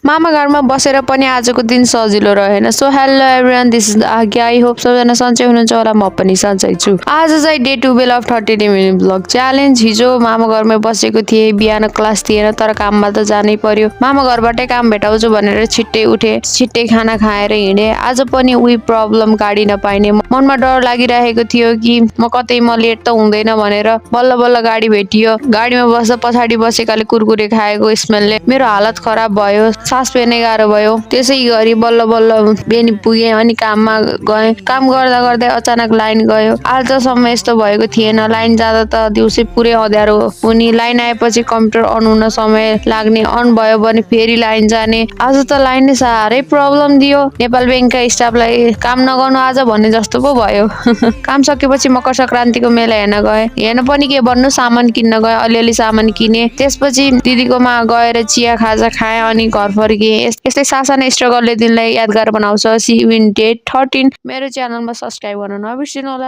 मामा घरमा बसेर पनि आजको दिन सजिलो रहेन। So hello everyone, this is आज्ञा। आई होप सबैजना सन्चै हुनुहुन्छ होला, म पनि सन्चै छु। आज चाहिँ day 12 of 30 minute blog challenge. हिजो मामा घरमै बसेको थिएँ, बिहान क्लास थिएन तर काममा त जानै पर्यो। मामा घरबाटै काम भेटाउँछु भनेर छिट्टै उठे, छिट्टै खाना खाएर हिँडे। आज पनि उही प्रब्लम, गाडी नपाइने। मनमा डर लागिरहेको थियो कि कतै म लेट त हुँदैन भनेर। बल्ल बल्ल गाडी भेटियो। गाडीमा बस्दा पछाडि बसेकाले कुरकुरे खाएको स्मेलले मेरो हालत खराब भयो, सास फेर्ने गाह्रो भयो। त्यसै गरी बल्ल बल्ल बेनी पुगेँ अनि काममा गएँ। काम गर्दा गर्दै अचानक लाइन गयो। आजसम्म यस्तो भएको थिएन। लाइन जाँदा त दिउँसै पुरै अँध्यारो हुने, लाइन आएपछि कम्प्युटर अन हुन समय लाग्ने, अन भयो भने फेरि लाइन जाने। आज त लाइनले साह्रै प्रब्लम दियो। नेपाल ब्याङ्कका स्टाफलाई काम नगर्नु आज भन्ने जस्तो पो भयो। काम सकेपछि मकर संक्रान्तिको मेला हेर्न गए। हेर्न पनि के भन्नु, सामान किन्न गए। अलिअलि सामान किने। त्यसपछि दिदीकोमा गएर चिया खाजा खाएँ अनि घर फर्किएँ। यस्तै सासाना स्ट्रगलले दिनलाई यादगार बनाउँछ। See you in day 13। मेरो च्यानलमा सब्स्क्राइब गर्न नबिर्सिनु होला।